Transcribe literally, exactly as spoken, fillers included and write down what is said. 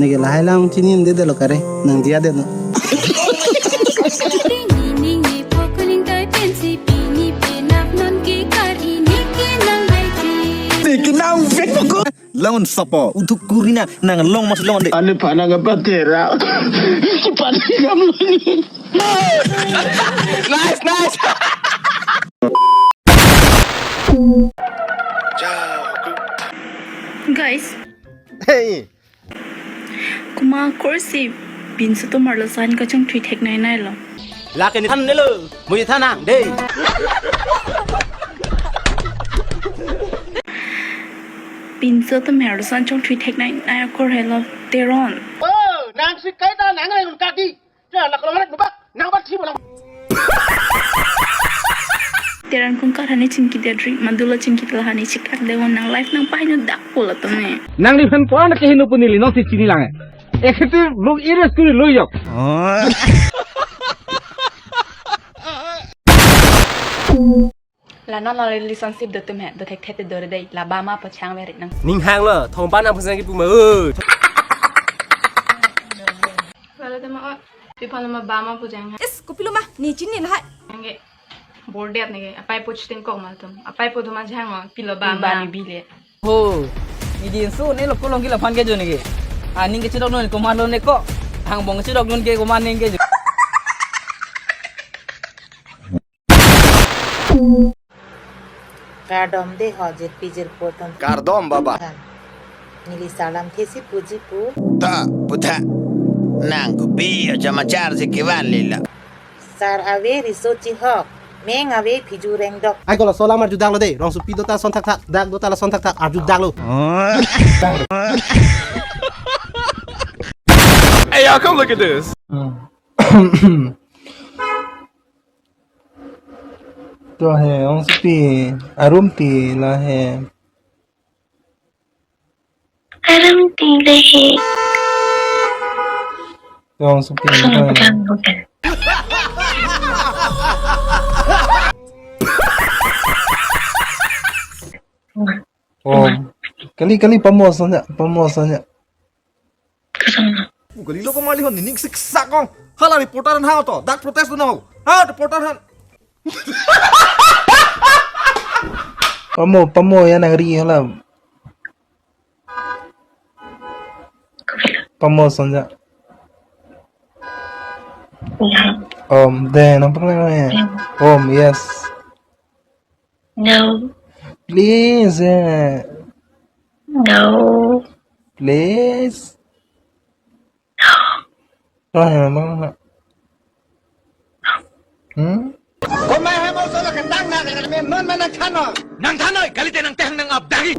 Neke lahai lang chini de de lo kare, nang dia de no. Pini ni pokuling kai pensi pini penak non ke kar ini ke nang hai ke. Neke nang vek poko. Langun sopo, uthuk kurina, nang long mas long de. Ane panang apa tera? Panang apa? Nice, nice. Guys, hey, kuma korsi pinso atum arlosan kachongthui theknei nai lo. Lake ne than nelo, mui than nang de. Pinso atum arlosan chongthui theknei nai akor helo Teron. Oh, nang si kaita nang nang kaki. Ya, nak kalau nang nubak, nang bat si bolang. Teron kung kar hani chingki dia dri, madula chingki tela hani chik ak de nang life nang pahino dak pula tome. Nang ni phan pon ke hinu puni li nong si chini lang. Executive look iris kuri lo yok. La non la relationship do tum he, do thek thek do re dei, la bama pachang veri nang. Ning hang lo, thong ban ang phusang ki puma. Lalu tema o, pipan nama bama pujang ha. Is, kopilo ma, ni chini lahai. Angge, bordet nege, apai puch ting kok ma tum. Apai pu thoma jang ma, pilo bama. Bani bile. Ho, ni din su ne lo kolong ki laphan ke jo nege. Aning ke chedok nun koman lo ne ko. Hangbong chedok nun ke koman ning ke jo. Kardom de ho jirpi jirpo atum. Kardom baba. Neli salam thesi puji pu. Ta putha. Nang kopi aja machar si kevan lela. Sar ave riso chihok. Meng ave phiju rengdok. Ai ko laso alam arju dak lo de. Rongsopi do ta son thak thak. Dak do ta lason thak thak. Arju dak lo. Hey, y'all, come look at this. To he, rongsopi, arumpi la he. Arumpi la he. To rongsopi, bukan, bukan. Om. Kali, kali, pamo sanya, pamo sanya. Kali lo ko mali hon nining siksa kong. Hala reporter han ha to. Dak protest do na ho. Ha reporter han. Pamo, pamo ya nang ri hala. Pamo sanya. Ya. Om, de, nang pernah ya? Ya. Om, yes. No. Please, eh. No. Please. No. Roh ya, bang, bang. Hmm? Komai hai mo solo ketang na, kata men non mana chano. Nang thanoi, kalite nang tehang nang abdagi.